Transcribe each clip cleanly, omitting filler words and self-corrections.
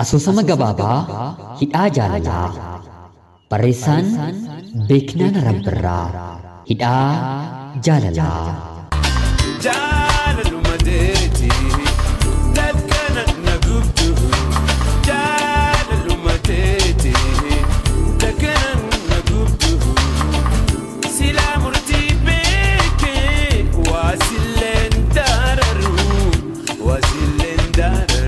Asoosama gabaabaa Hidhaa Jaalalaa. Barreessaan Beeknaan Rabbirraa. Hidhaa Jaalalaa. Jaalaluma teeti daggana na gubdu. Jaalaluma teeti daggana na gubdu. Silaa murtii beekee waa silleen daararu, waa silleen daararu.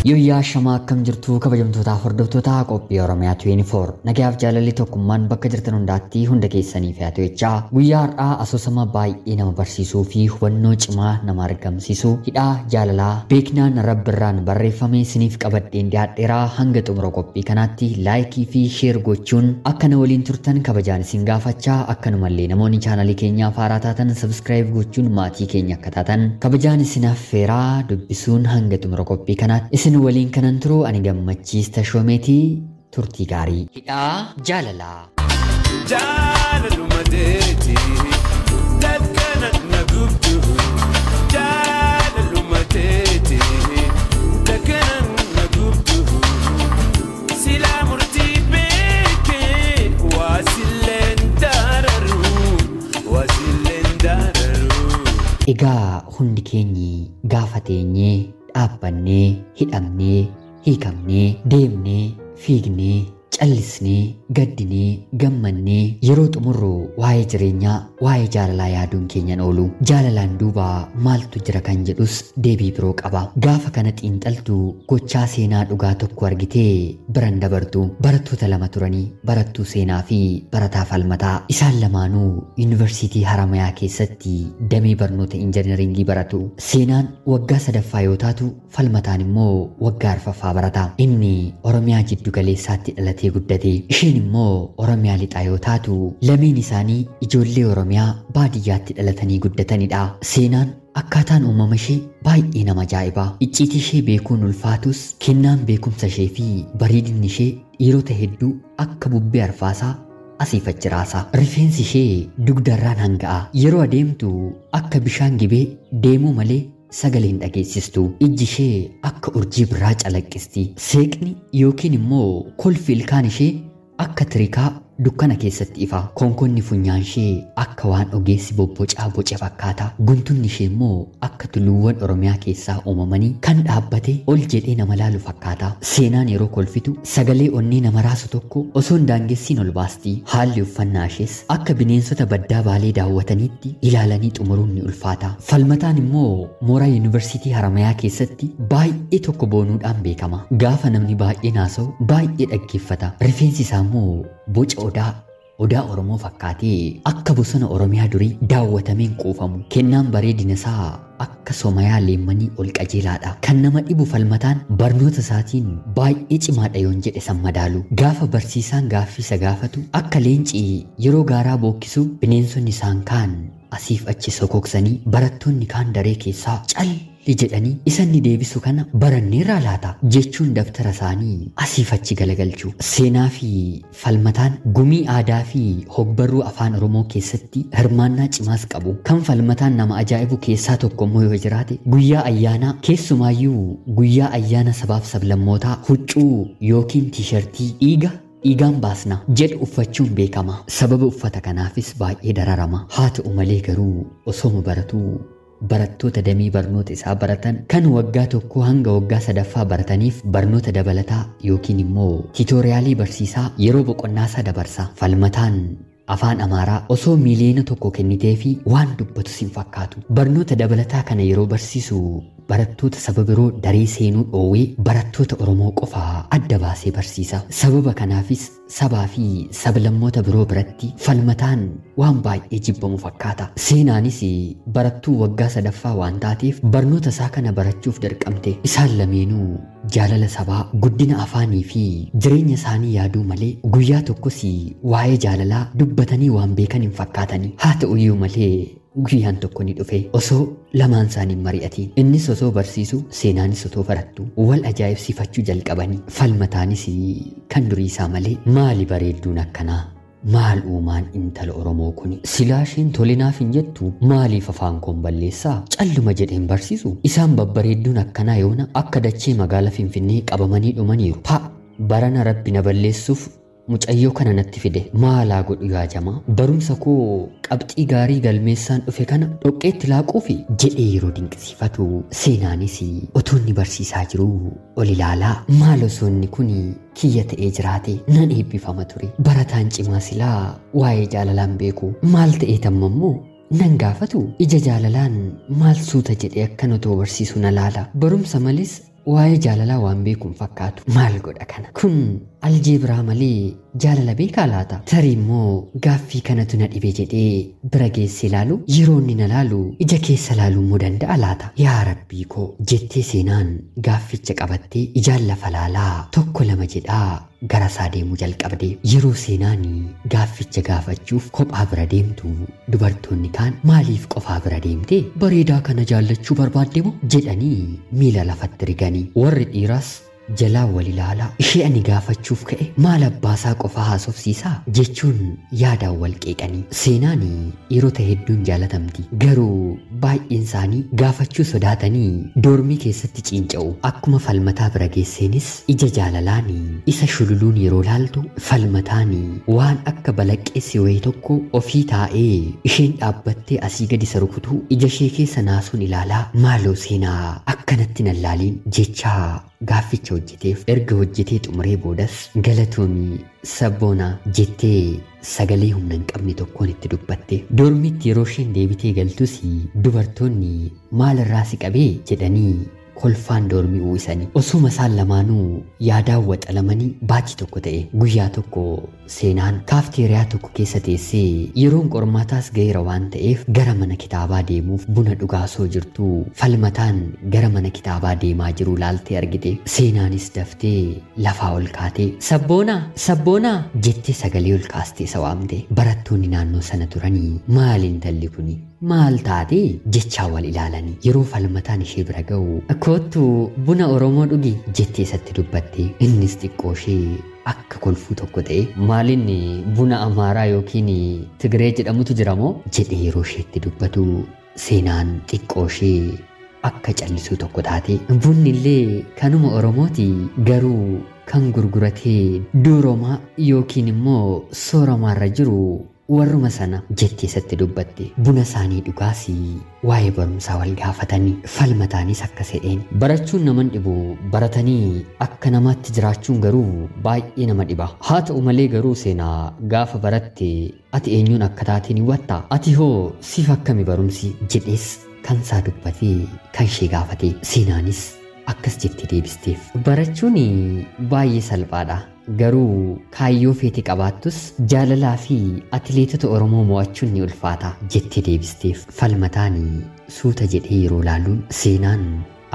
Yooyyaa shamaa, akkam jirtu kabajamtootaaf hordoftoota qophii Oromiyaa 24? Nagayaaf jaalalli tokkummaan bakka jirtan hundaatti hunda keessaniif haa ta'u jechaa, guyyaa har'aa asoosama baay'ee nama barsiisuu fi hubannoo cimaa nama argamsiisu Hidhaa Jaalalaa Beeknaan Rabbirraan barreeffame isiniif qabadheen dhiyaadheeraa. Hanga xumura qophii kanaatti laayikii fi sheer gochuun akka na waliin turtan kabajaan isin gaafachaa, akkanumallee namoonni chaanalii keenyaaf haaraa taatan sabskiraayib gochuun maatii keenya akka taatan kabajaan isin affeeraa. Dubbisuun hanga xumura qophii kanaatti isin waliin kanan turu ani Gammachiis Tashoomeetii. Turtii gaarii. Hidhaa Jaalalaa. Jaalaluma teeti daggana na gubdu. Jaalaluma teeti daggana na gubdu. Silaa murtii beekee waa silleen daararu, waa silleen daararu. Egaa hundi keenyi gaafa teenyee, dhaabbannee, hidhamnee, hiikamnee, deemnee, fiignee, callisnee, gaddinee, gammannee yeroo xumurru waa'ee jireenyaa, waa'ee jaalalaa yaaduun keenyan oolu. Jaalalaan duuba maaltu jira kan jedhus deebii biroo qaba. Gaafa kana xiinxaltu gochaa seenaa dhugaa tokko argitee biran dabartu. Barattoota lama turanii, barattuu Seenaa fi barataa Falmataa. Isaan lamaanuu yuunivarsiitii Haramayaa keessatti damee barnoota injinaringii baratu. Seenaan waggaa sadaffaa yoo taatu, Falmataan immoo waggaa arfaffaa barata. Inni Oromiyaa jiddu galeessaatti dhalatee guddate. Isheen immoo Oromiyaa lixaa yoo taatu, lameen isaanii ijoollee Oromiyaa baadiyyaatti dhalatanii guddatanidha. Seenaan akkaataan uumama ishee baay'ee nama ajaa'iba. Icciitii ishee beekuun ulfaatus, kennaan beekumsa ishee fi bareedinni ishee dhiirota hedduu akka bubbee arfaasaa asiif achi raasa. Rifeensi ishee dugdarraan hanga'a. Yeroo adeemtu akka bishaan gibee deemuu malee sagalee hin dhageessistu. Ijji ishee akka urjii biraa calaqqisti. Seeqni yookiin immoo kolfi ilkaan ishee akka tirikaa dukkana keessatti ifa. Konkonni funyaan ishee akka waan ogeessi bobbocaa boce fakkaata. Guntunni ishee immoo akka tulluuwwan Oromiyaa keessaa uumamanii kan dhaabbate ol jedhee nama laalu fakkaata. Seenaan yeroo kolfitu sagalee onnee nama raasu tokko osoo hin daangessiin ol baasti. Haalli uffannaa ishees akka bineensota baddaa Baalee daawwataniitti ilaalanii xumuruun ni ulfaata. Falmataan immoo mooraa yuunivarsiitii Haramayaa keessatti baay'ee tokko boonuudhaan beekama. Gaafa namni baay'een haasa'u baay'ee dhaggeeffata. Rifeensi isaa immoo boca odaa Oromoo fakkaatee akka bosona Oromiyaa durii daawwatameen quufamu. Kennaan bareedina isaa akka somayaa leemmanii ol qajeelaadha. Kan nama dhibu Falmataan barnoota isaatiin baay'ee cimaadha yoon jedhe san madaalu. Gaafa barsiisaan gaaffii isa gaafatu akka leenci yeroo gaaraa bookkisu bineensonni isaan kaan asiif achi sokoksanii, barattoonni kaan daree keessaa calli jedhanii isa inni deebisu kana baranneerraa laata jechuun daftara isaanii asiif achi galagalchu. Seenaa fi Falmataan gumii aadaa fi hogbarruu afaan Oromoo keessatti hirmaannaa cimaas qabu. Kan Falmataan nama ajaa'ibu keessaa tokko immoo yoo jiraate, guyyaa ayyaanaa, keessumaayyuu guyyaa ayyaana sabaaf sablammootaa, huccuu yookiin tiishartii dhiiga dhiigaan baasna jedhu uffachuun beekama. Sababa uffata kanaafis baay'ee dararama. Haa ta'u malee garuu osoma baratuu barattoota damee barnoota isaa baratan kan waggaa tokko hanga waggaa sadaffaa barataniif barnoota dabalataa yookiin immoo tiitoriyaalii barsiisaa yeroo boqonnaa isaa dabarsa. Falmataan afaan Amaaraa osoo 1 miiliyoona kennitee fi waan dubbatu sin fakkaatu. Barnoota dabalataa kana yeroo barsiisu barattoota saba biroo daree seenuu dhoowwee barattoota Oromoo qofa adda baasee barsiisa. Sababa kanaafis sabaa fi sablammoota biroo biratti Falmataan waan baay'ee jibbamu fakkaata. Seenaanis barattuu waggaa sadaffaa waan taateef barnoota isaa kana barachuuf dirqamte. Isaan lameenuu jaalala sabaa, guddina afaanii fi jireenya isaanii yaaduu malee guyyaa tokkos waa'ee jaalalaa dubbatanii waan beekan hin fakkaatani. Haa ta'uyyuu malee guyyaan tokko ni dhufe, osoo lamaan isaanii mari'atiin, innis osoo barsiisu, Seenaanis osoo barattu, wal ajaa'ibsiifachuu jalqabanii. Falmataanis kan durii isaa malee maali bareedduun akkanaa Maal uumaan intala Oromoo kuni? Silaa isheen tolinaaf hin jettu maaliif afaan koon balleessaa? Calluma jedheen barsiisu. Isaan babbareedduun akkanaa yoona akka dachee magaalaa Finfinnee qabamanii dhumaniiru. Pa! Barana rabbi na balleessuuf mucayyoo kana natti fide. Maalaa godhu yaa jamaa? Barumsa koo qabxii gaarii galmeessaan dhufe kana dhoqqeetti laaquufi jedhee yeroo dinqisiifatu seenaanis otoo inni barsiisaa jiruu ol ilaalaa maal osoo inni kun kiyya ta'ee jiraate nan eebbifama ture. Barataan cimaa silaa waa'ee jaalalaan beeku maal ta'ee tamma immoo nan gaafatu ija jaalalaan maal suuta jedhee akkan otoo barsiisu na laala. Barumsa malees waa'ee jaalalaa waan beekuun fakkaatu maal godha kana? Kun aljeebraa malee jaalala beekaa laata? Tarii immoo gaaffii kanatu na dhibe jedhee bira geessee ilaalu yeroo inni na laalu ija keessa laaluu immoo danda'a laata? Yaa rabbii koo jettee seenaan gaafficha qabattee ijaan lafa laalaa tokko lama jedhaa gara isaa deemuu jalqabde. Yeroo seenaan gaafficha gaafachuuf kophaa bira deemtu dubartoonni kaan maaliif qofaa bira deemte? Bareedaa kana jaallachuu barbaadde moo? Jedhanii miila lafatti riganii. Warri dhiiraas jalaa wal ilaalaa ishee ani gaafachuuf ka'e maal abbaasaa qofaa haasofsiisaa jechuun yaadaan wal qeeqanii. Seenaan dhiirota hedduun jaalatamti garuu baay'een isaanii gaafachuu sodaatanii doormii keessatti ciinca'u. Akkuma falmataa bira geesseenis ija jaalalaan isa shululuun yeroo laaltu falmataan waan akka balaqqeessi wayii tokko ofii taa'ee isheen dhaabbattee asii gadi isa rukutuu ija ishee keessa naasuun ilaalaa maaloo seenaa akkanatti nan laaliin jechaa gaafficha hojjeteef. Erga hojjetee xumuree boodas galatoomii sabboonaa jettee sagalee humna hin qabne tokkoon itti dubbatte. Doormitti yeroo isheen deebitee galtus dubartoonni maal irraa si qabee jedhanii kolfaan doormii uwwisanii. Osuma isaan lamaanuu yaadaan waxalamanii baachi tokko ta'e. Guyyaa tokko seenaan kaafteeriyaa tokko keessa teessee yeroon qormaataas ga'eera waan ta'eef gara mana kitaabaa deemuuf buna dhugaasoo jirtu falmataan gara mana kitaabaa deemaa jiru laaltee argite. Seenaanis daftee lafaa ol kaatee sabboonaa sabboonaa jettee sagalee ol kaastee isa waamte. Barattoonni naannoo sana turanii maal intalli kuni maal taate jechaa wal ilaalanii. Yeroo falmataan ishee bira ga'u koottu buna Oromoo dhugi jettee isatti dubbatte. Innis xiqqoo ishee akka kolfuu tokko ta'e maalinni buna Amaaraa yookiin Tigree jedhamutu jira moo jedhee yeroo isheetti dubbatu seenaan xiqqoo ishee akka callisuu tokko taate. Bunni illee kanuma Oromooti garuu kan gurguratee duuromaa yookiin immoo soorumaarra jiru warruma sana jettee isatti dubbatte. Buna isaanii dhugaas waa'ee barumsaa wal gaafatanii. Falmataanis akkas jedheen barachuun naman dhibu baratanii akka namaatti jiraachuun garuu baay'ee nama dhiba. Haa ta'u malee garuu seenaa gaafa baratte ati eenyuun akka taate ni hubatta. Ati hoo siif akkami barumsi jedhees kan isaa dubbatee kan ishee gaafate. Seenaanis akkas jettee deebisteef. Barachuun baay'ee salphaadha. Garuu kaayyoo feete qabaattus jaalalaa fi atileetota Oromoo mo'achuun ni ulfaata jettee deebisteef. Falmataan suuta jedhee yeroo laaluun seenaan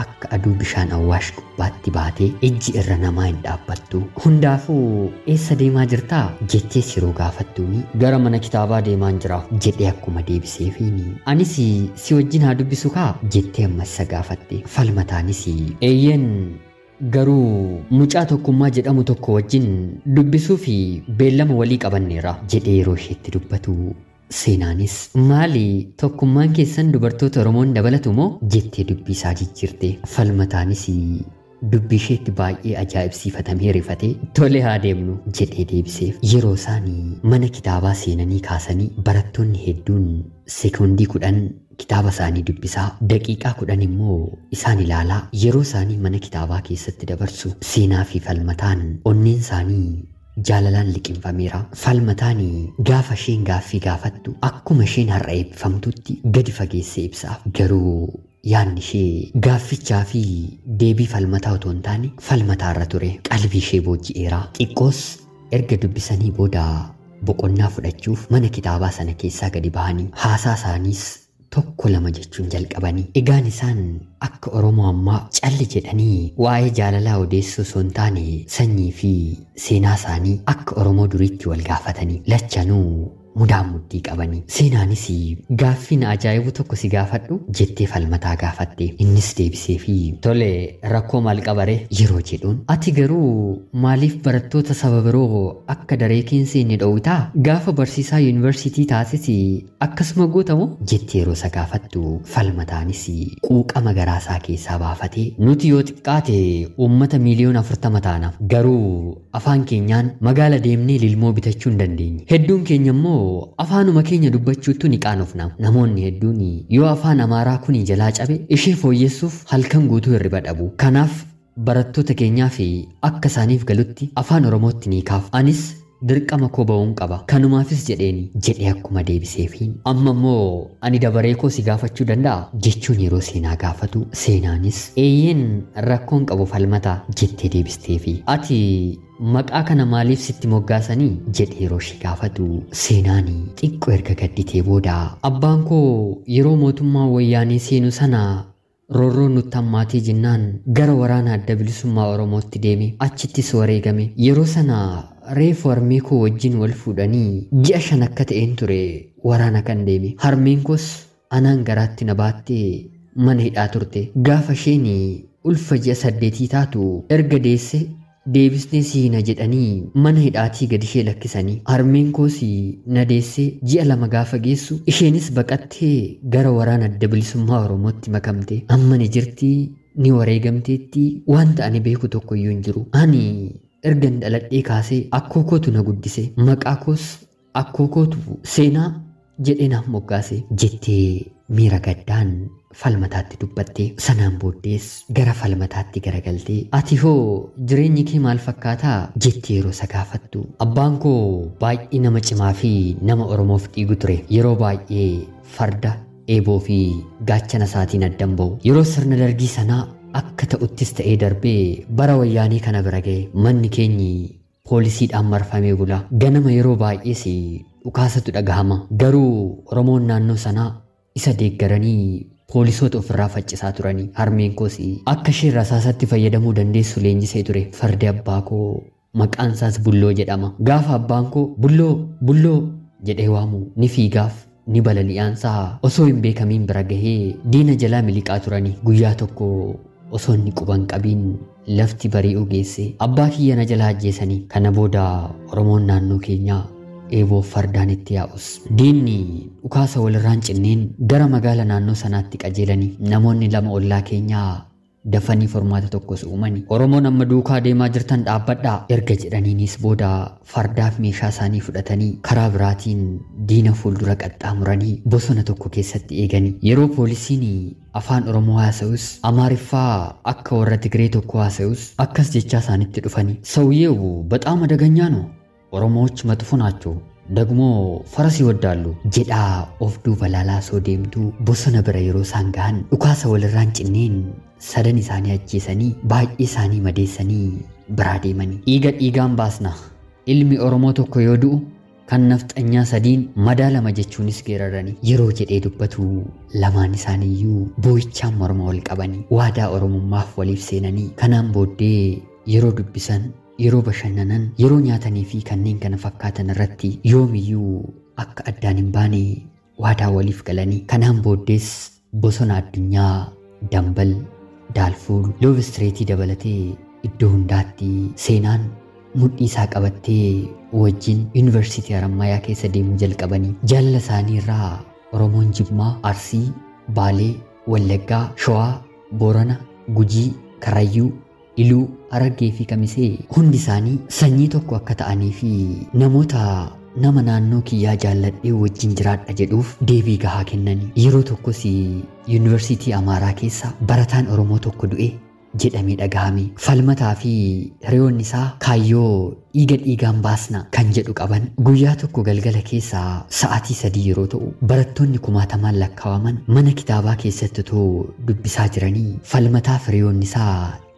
akka aduu bishaan awwaash gubbaatti baatee ijji irra namaa hin dhaabbattu. Hundaafuu eessa deemaa jirtaa jettees yeroo gaafattuuni gara mana kitaabaa deemaan jira jedhee akkuma deebiseefiini. Anis si wajjin haa dubbisu kaa jettee ammas isa gaafatte. Falmataanis eeyyeen garuu mucaa tokkummaa jedhamu tokko wajjin dubbisuu fi beellama walii qabanneera jedhee yeroo isheetti dubbatu seenaanis maali tokkummaan keessan dubartoota Oromoon dabalatu moo jettee dubbii isaa jijjiirte. Falmataanis dubbii isheetti baay'ee ajaa'ibsiifatamee rifatee tole haa deemnu jedhee deebiseef. Yeroo isaanii mana kitaabaa seenanii kaasanii barattoonni hedduun sekoondii 10 kitaaba isaanii dubbisaa daqiiqaa 10 immoo isaan ilaalaa yeroo isaanii mana kitaabaa keessatti dabarsu. Seenaa fi falmataan onneen isaanii jaalalaan liqimfameera. Falmataan gaafa isheen gaaffii gaafattu akkuma isheen har'a eebbifamtutti gadi fageessee ibsaaf. Garuu yaadni ishee gaaffichaa fi deebii falmataa otoo hin taane falmataarra ture. Qalbii ishee booji'eera. Xiqqoos erga dubbisanii booda boqonnaa fudhachuuf mana kitaabaa sana keessaa gadi bahanii haasaa isaaniis tokko lama jechuun jalqabanii. Egaan isaan akka Oromoo ammaa calli jedhanii waa'ee jaalalaa odeessuu osoo hin taane sanyii fi seenaa isaanii akka Oromoo duriitti wal gaafatanii lachanuu mudaan muddii qabanii. Seenaanis gaaffiin ajaa'ibu tokko si gaafadhu jettee Falmataa gaafatte. Innis deebisee fi tole rakkoo maal qabare yeroo jedhuun ati garuu maaliif barattoota saba biroo akka daree keessa inni dhowwitaa gaafa barsiisaa yuunivarsiitii taasis akkasuma gootamu jettee yeroo isa gaafattu Falmataanis quuqama garaasaa keessaa baafatee nuti yoo xiqqaate uummata miiliyoona 40 taana garuu afaan keenyaan magaala deemnee lilmoo bitachuu hin dandeenye. Hedduun keenya immoo afaanuma keenya dubbachuuttu ni qaanofna. Namoonni hedduun yoo afaan Amaaraa kun jalaa cabe ishee fooyyessuuf halkan guutuu hirriba dhabu. Kanaaf barattoota keenyaa fi akka isaaniif galutti afaan Oromootti ni kaaf. Anis dirqama koo ba'uun qaba. Kanumaafis jedheeni jedhee akkuma deebiseefiin amma immoo ani dabaree koo si gaafachuu danda'a jechuun yeroo Seenaa gaafatu Seenaanis eeyyeen rakkoon qabu Falmataa jettee deebisteefi. Ati maqaa kana maaliif sitti moggaasanii jedhee yeroo ishee gaafatu Seenaani xiqqoo erga gadditee booda abbaan koo yeroo mootummaa wayyaanee seenu sana roorroon nutti hammaatee jennaan gara waraana adda bilisummaa Oromootti deeme achittis wareegame. Yeroo sana reefu harmee koo wajjin wal fuudhanii ji'a 5 akka ta'een ture waraana kan deeme. Harmeen koos anaan garaatti na baattee mana hidhaa turte. Gaafa isheen ulfa ji'a 8 taatu erga deesse deebisnee siina jedhanii mana hidhaatii gadi ishee lakkisanii. Harmeen koos na deesse ji'a 2 gaafa geessu isheenis baqattee gara waraana adda bilisummaa Oromootti makamte. Amma ni jirti ni wareegamteetti wanta ani beeku tokko iyyuu hin jiru. Ani ergan dhaladhee kaasee akkoo kootu na guddise. Maqaa koos akkoo kootu Seenaa jedhee naaf moggaase jettee miira gaddaan Falmataatti dubbatte. Sanaan booddees gara Falmataatti garagaltee ati hoo jireenyi kee maal fakkaataa jettee yeroo isa gaafattu abbaan koo baay'ee nama cimaa fi nama Oromoof dhiigu ture. Yeroo baay'ee farda eeboo fi gaachana isaatiin addan ba'u. Yeroo sirna dargii sanaa akka ta'uttis ta'ee darbee bara wayyaanii kana bira ga'e. Manni keenyi poolisiidhaan marfamee bula. Ganama yeroo baay'ees dhukaasatu dhagahama. Garuu Oromoon naannoo sanaa isa deeggaranii poolisoota ofirraa faccisaa turanii. Harmeen koos akka isheen rasaasatti fayyadamuu dandeessu leenjisee ture. Fardi abbaa koo maqaan isaas Bulloo jedhama. Gaafa abbaan koo Bulloo Bulloo jedhee waamu ni fiigaaf ni balali'aansaa osoo hin beekamiin bira gahee diina jalaa miliqaa turanii. Guyyaa tokko osoo inni quban qabiin lafti bari'uu geesse abbaa kiyya na jalaa ajjeesanii. Kana booda Oromoon naannoo keenyaa eeboo fardaan itti yaa'us diinni dhukaasa walirraan cinneen gara magaala naannoo sanaatti qajeelanii. Namoonni 2 ollaa keenyaa dafanii formaata tokkos uumanii Oromoon amma duukaa deemaa jirtan dhaabbadhaa erga jedhaniinis booda fardaaf meeshaa isaanii fudhatanii karaa biraatiin diina fuuldura qaxxaamuranii bosona tokko keessatti eeganii. Yeroo poolisiin afaan Oromoo haasa'us Amaariffaa akka warra Tigree tokko haasa'us akkas jechaa isaanitti dhufanii ሰውዬው በጣም አደገኛ ነው ኦሮሞዎች መጥፎ ናቸው ደግሞ ፈረስ ይወዳሉ jedhaa of duuba laalaa osoo deemtuu bosona bira yeroo isaan gahan dhukaasa walirraan cinneen sadan isaanii ajjeesanii baay'ee isaanii madeessanii biraa deemanii. Dhiiga dhiigaan baasna. Ilmi Oromoo tokko yoo du'u kan nafxanyaa 3 madaa 2 jechuunis geeraranii. Yeroo jedhee dubbatu lamaan isaaniiyyuu boo'ichaan morma wal qabanii waadaa Oromummaaf waliif seenanii. Kanaan booddee yeroo dubbisan yeroo bashannanan yeroo nyaatanii fi kanneen kana fakkaatan irratti yoomiyyuu akka addaan hin baane waadaa waliif galanii. Kanaan booddees bosona addunyaa Dambal, Daalfuur, Loovistireetii dabalatee iddoo hundaatti Seenaan mudhii isaa qabattee wajjin yuunivarsiitii Harammayaa keessa deemuu jalqabanii. Jaalala isaanii irraa Oromoon Jimmaa, Arsii, Baalee, Wallaggaa, Shawaa, Boorana, Gujii, Karrayyuu, Iluu, Harargee fi Kamisee hundi isaanii sanyii tokko akka ta'anii fi namoota nama naannoo kiyyaa jaalladhee wajjin jiraadha jedhuuf deebii gahaa kennanii. Yeroo tokkos yuunivarsiitii Amaaraa keessa barataan Oromoo tokko du'e jedhamee dhagahame. Falmataa fi hiriyoonni isaa kaayyoo dhiiga dhiigaan baasna kan jedhu qaban. Guyyaa tokko galgala keessaa sa'aatii 3 yeroo ta'u barattoonni kumaatamaan lakkaawaman mana kitaabaa keessatti otoo dubbisaa jiranii Falmataa fi hiriyoonni isaa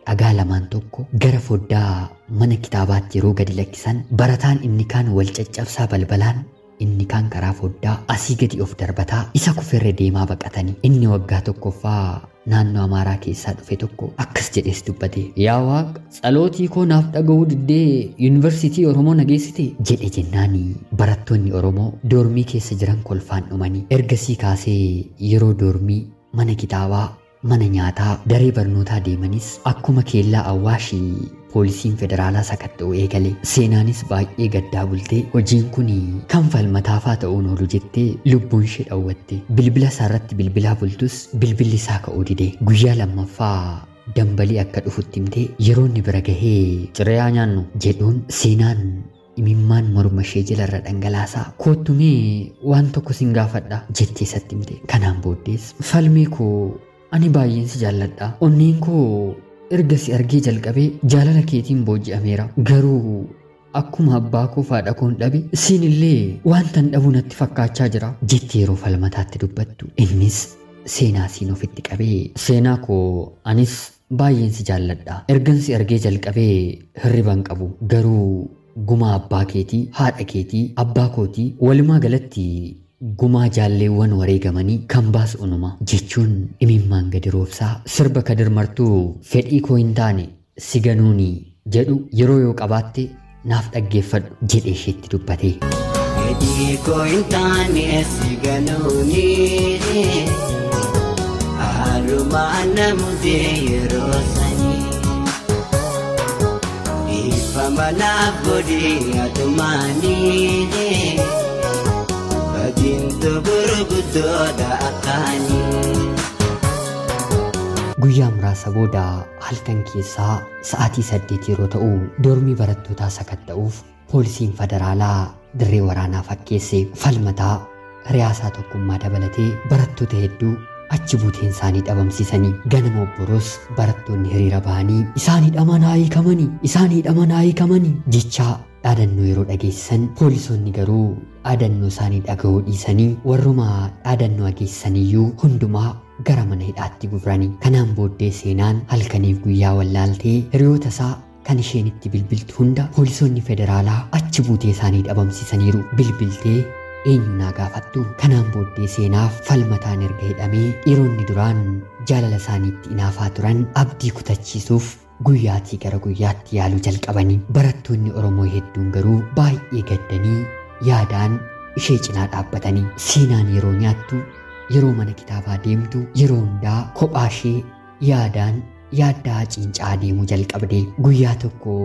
dhagaa lamaan tokko gara foddaa mana kitaabaatti yeroo gadi lakkisan barataan inni kaan wal caccabsaa balbalaan Inni kaan karaa foddaa asii gadi of darbataa isa kufeerra deemaa baqatanii. Inni waggaa tokkoffaa naannoo Amaaraa keessaa dhufe tokko akkas jedhees dubbate. Yaa Waaqa, tsalootii koo naaf dhaga'uu diddee yuunivarsiitii Oromoo na geessite jedhe jennaani barattoonni Oromoo doormii keessa jiran kolfaan dhumanii. Ergasii kaasee yeroo doormii, mana kitaabaa, mana nyaataa, daree barnootaa deemanis akkuma keellaa Awwaashii poolisiin federaalaa sakatta'uu eegale. Seenaanis baay'ee gaddaa bultee hojiin kun kan falmataafaa ta'uun oolu jettee lubbuun ishee dhawwatte. Bilbila isaarratti bilbilaa bultus bilbilli isaa ka'uu dide. Guyyaa lammaffaa dambalii akka dhufutti himtee yeroo inni bira gahee ciree nyaannu jedhuun seenaan imimmaan morma ishee jalarra dhangalaasaa koottumee waan tokko sin gaafadha jettee isatti himte. Kanaan booddees falmee koo ani baay'een si jaalladha. Onneen koo erga si argee jalqabee jaalala keetiin booji'ameera. Garuu akkuma abbaa koo fi haadha koon dhabe siin illee wantan dhabu natti fakkaachaa jira jettee yeroo falmataatti dubbattu. Innis seenaa siin ofitti qabee seenaa koo anis baay'een si jaalladha. Ergan si argee jalqabee hirriba hin qabu. Garuu gumaa abbaa keetii, haadha keetii, abbaa kootii walumaa galatti gumaa jaalleewwan wareegamanii kan baasu unuma jechuun imimmaan gadi roobsaa sirba Kadir Martuu fedhii koo hin taane si ganuuni jedhu yeroo yoo qabaatte naaf dhaggeeffadhu jedhee isheetti dubbate. Fedhii koo hin taane si ganuuni haalumaan namutee yeroo sanii dhiifama naaf godhi atumaanii. Dintu gurguddoodha akkaanii. Guyyaa muraasa booda halkan keessaa sa'aatii 8 yeroo ta'u doormii barattootaa sakatta'uuf poolisiin federaalaa dirree waraanaa fakkeesse. Falmataa riyaasaa tokkummaa dabalatee barattoota hedduu achi buuteen isaanii dhabamsiisanii. Ganama obboroos barattoonni hiriira bahanii isaan hidhaman haa hiikamanii, isaan hidhaman haa hiikamanii jechaa dhaadannoo yeroo dhageessisan poolisoonni garuu dhaadannoo isaanii dhaga'uu dhiisanii warruma dhaadannoo dhageessisaniyyuu hundumaa gara mana hidhaatti gurguranii. Kanaan booddee seenaan halkaniif guyyaa wallaaltee hiriyoota isaa kan isheen itti bilbiltu hunda poolisoonni federaalaa achi buutee isaanii dhabamsiisaniiru. Bilbiltee eenyu naa gaafattu. Kanaan booddee seenaaf falmataan erga hidhamee dhiironni duraan jaalala isaaniitti inaafaa turan abdii kutachiisuuf guyyaatii gara guyyaatti yaaluu jalqabanii. Barattoonni Oromoo hedduun garuu baay'ee gaddanii yaadaan ishee cinaa dhaabbatanii. Seenaan yeroo nyaattu, yeroo mana kitaabaa deemtu, yeroo hundaa kophaa ishee yaadaan yaaddaa cincaa deemuu jalqabde. Guyyaa tokko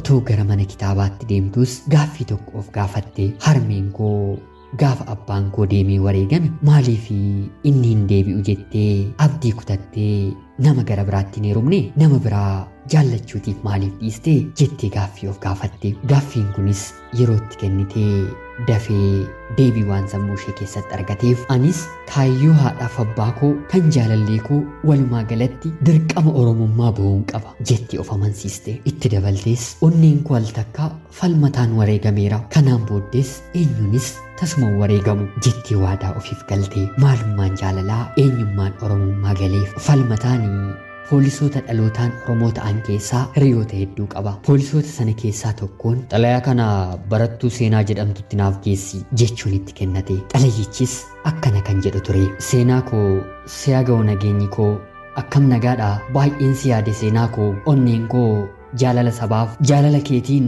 otoo gara mana kitaabaatti deemtus gaaffii tokko of gaafatte. Harmeen koo gaafa abbaan koo deemee wareegame maaliif inni hin deebi'u jettee abdii kutattee nama gara biraatti hin heerumne, nama biraa jaallachuutiif maaliif dhiiste jettee gaaffii of gaafatte. Gaaffiin kunis yerootti kennitee dafee deebii waan sammuu ishee keessatti argateef anis kaayyoo haadhaaf abbaa koo kan jaalallee koo walumaa galatti dirqama Oromummaa bahuun qaba jettee of amansiiste. Itti dabaltees onneen koo al takka falmataan wareegameera, kanaan booddees eenyuunis tasuma wareegamu jettee waadaa ofiif galte. Maalummaan jaalalaa eenyummaan Oromummaa galeef. Falmataan poolisoota dhalootaan Oromoo ta'an keessaa hiriyoota hedduu qaba. Poolisoota sana keessaa tokkoon xalayaa kana barattuu Seenaa jedhamtutti naaf geessi jechuun itti kennate. Xalayichis akkana kan jedhu ture. Seenaa koo si'a ga'u nageenyi koo akkam nagaadha, baay'een si yaade seenaa koo, onneen koo jaalala sabaaf jaalala keetiin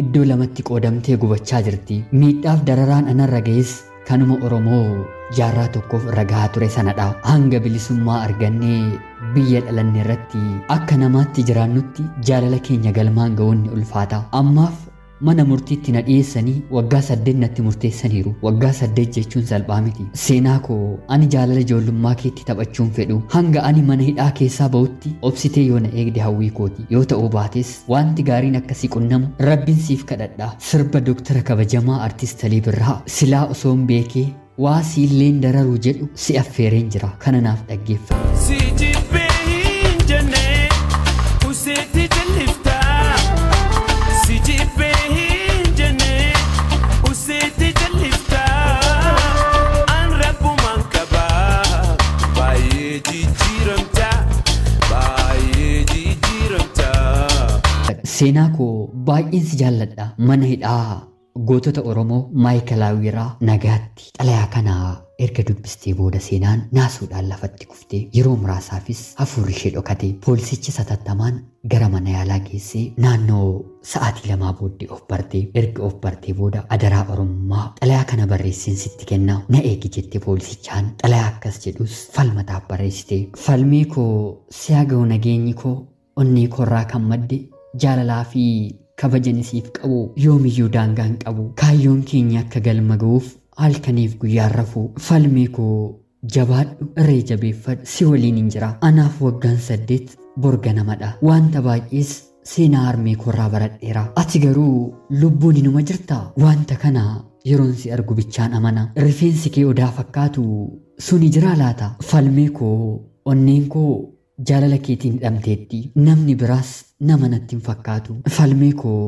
iddoo lamatti qoodamtee gubachaa jirti. Miidhaaf dararaan anarra ga'es kanuma Oromoo jaarraa tokkoof irra gahaa ture sanadha. Hanga bilisummaa argannee biyya dhalanne irratti akka namaatti jiraannutti jaalala keenya galmaan ga'uun ni ulfaata. Ammaaf mana murtiitti na dhiyeessanii waggaa 8 natti murteessaniiru. Waggaa 8 jechuun salphaa miti. Seenaa koo ani jaalala ijoollummaa keetti taphachuun fedhu. Hanga ani mana hidhaa keessaa ba'utti obsitee yoo na eegde hawwii kooti. Yoo ta'uu baates wanti gaariin akkasii qunnamu Rabbiin siif kadhadha. Sirba Dooktara kabajamaa Artist Alii Birraa silaa osoo hin beekee waa siilleen dararuu jedhu si affeereen jira. Kana naaf dhaggeeffadhu. Si jibbee hin jenne useetti jalliftaa. Si jibbee hin jenne useetti jalliftaa. An rabbumaan qabaa baay'ee jijjiiramtaa baay'ee jijjiiramtaa. Seenaa koo baay'een si jaalladha. Mana hidhaa Gootota Oromoo Maayikalaawwiirraa nagaatti. Xalayaa kana erga dubbistee booda seenaan naasuudhaan lafatti kuftee yeroo muraasaafis hafuurri ishee dhokate. Poolisichi satattamaan gara mana yaalaa geessee naannoo sa'aatii 2 booddee of barte. Erga of bartee booda adaraa Oromummaa xalayaa kana barreesseen sitti kenna na eegi jette poolisichaan. Xalayaa akkas jedhus falmataaf barreessite. Falmee koo si'a ga'u nageenyi koo onnee koorraa kan madde jaalalaa fi kabajan isiif qabu yoomiyyuu daangaa hin qabu. Kaayyoon keenya akka galma ga'uuf halkaniif guyyaan rafu. Falmee koo jabaadhu, irree jabeeffadhu, si waliin hin jira. Anaaf waggaan 8 borga namadha. Wanta baay'ees seenaa harmee koorraa baradheera. Ati garuu lubbuun inuma jirta. Wanta kana yeroon si argu bichaan amana. Rifeensi kee odaa fakkaatu suni jiraa laata? Falmee koo onneen koo jaalala keetiin hidhamteetti. Namni biraas nama natti hin fakkaatu. Falmee koo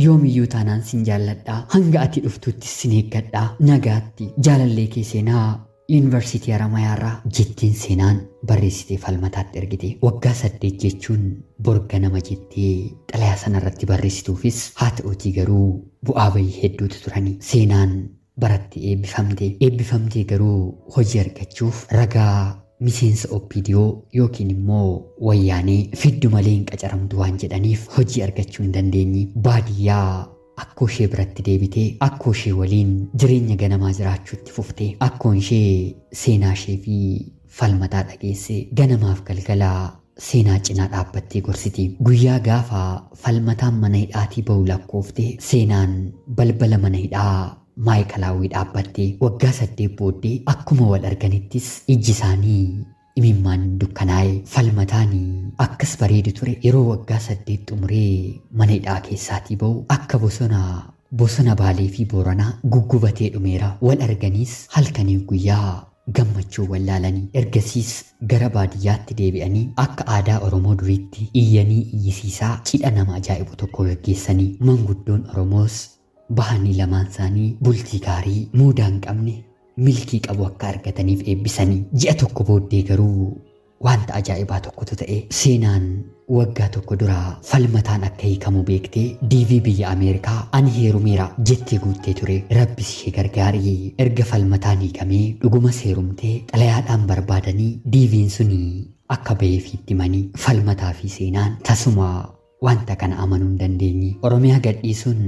yoomiyyuu taanaan sin jaalladha. Hanga ati dhuftutti sin eeggadha. Nagaatti jaalallee kee seenaa Yuunivarsiitii Haramayaarraa jettiin seenaan barreessitee falmataatti ergite. Waggaa 8 jechuun borga nama jettee xalayaa sanarratti barreessituufis haa ta'uutii garuu bu'aa bayii hedduutu turani. Seenaan baratti eebbifamte. Eebbifamtee garuu hojii argachuuf ragaa miseensa OPDO yookiin immoo wayyaanee fiddu malee hin qacaramtu waan jedhaniif hojii argachuu hin dandeenye. Baadiyyaa akkoo ishee biratti deebitee akkoo ishee waliin jireenya ganamaa jiraachuutti fufte. Akkoon ishee seenaa ishee fi falmataa dhageesse ganamaaf galgalaa seenaa cinaa dhaabbattee gorsiti. Guyyaa gaafa falmataan mana hidhaatii ba'u lakkoofte seenaan balbala mana hidhaa Maayikalaawwii dhaabbatte. Waggaa 8 booddee akkuma wal arganittis ijji isaanii imimmaan dukkanaa'e. Falmataan akkas bareedu ture. Yeroo waggaa 8 xumuree mana hidhaa keessaatii ba'u akka bosona Baalee fi Booranaa guggubatee dhumeera. Wal arganiis halkaniif guyyaa gammachuu wallaalanii. Ergasiis gara baadiyyaatti deebi'anii akka aadaa Oromoo duriitti iyyanii iyyisiisaa cidha nama ajaa'ibu tokko gaggeessanii. Manguddoon Oromoos bahanii lamaan isaanii bultii gaarii muudaa hin qabne milkii qabu akka argataniif eebbisanii. Ji'a tokko booddee garuu wanta ajaa'ibaa tokkotu ta'e. Seenaan waggaa tokko dura falmataan akka hiikamu beektee DV biyya Ameerikaa ani heerumeera jettee guuttee ture. Rabbis ishee gargaarii erga falmataan hiikamee dhuguma heerumtee xalayaadhaan barbaadanii DV'n suni akka ba'eefiitti himanii. Falmataa fi seenaan tasuma wanta kana amanuu hin dandeenye. Oromiyaa gadhiisuun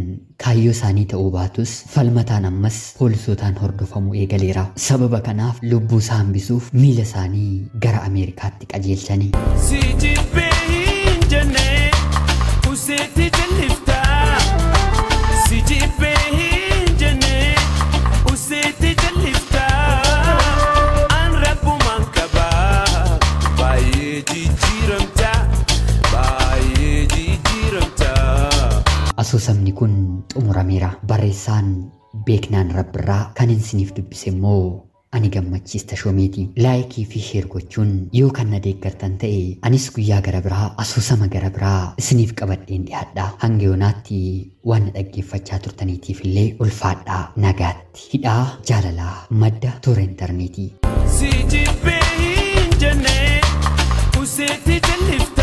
kaayyoo isaanii ta'uu baatus falmataan ammas poolisootaan hordofamuu eegaleera. Sababa kanaaf lubbuu isaa hambisuuf miila isaanii gara Ameerikaatti qajeelchanii. Si jibbee hin jenne useetti jalliftaa. Si jibbee hin jenne useetti jalliftaa. An rabbumaan qabaa baay'ee jijjiiramtaa. Baay'ee jijjiiramtaa. Asoosamni kun xumurameera. Barreessaan Beeknaan Rabbirraa kan isiniif dubbise immoo ani Gammachiis Tashoomeeti. Laayikii fi sheer gochuun yoo kan na deeggartan ta'e anis guyyaa gara biraa asoosama gara biraa isiniif qabadheen dhiyaadha. Hanga yoonaatti waan na dhaggeeffachaa turtaniitiif illee ulfaadhaa. Nagaatti. Hidhaa jaalalaa madda toora intarneetii. Si jibbee hin jenne useetti jalliftaa.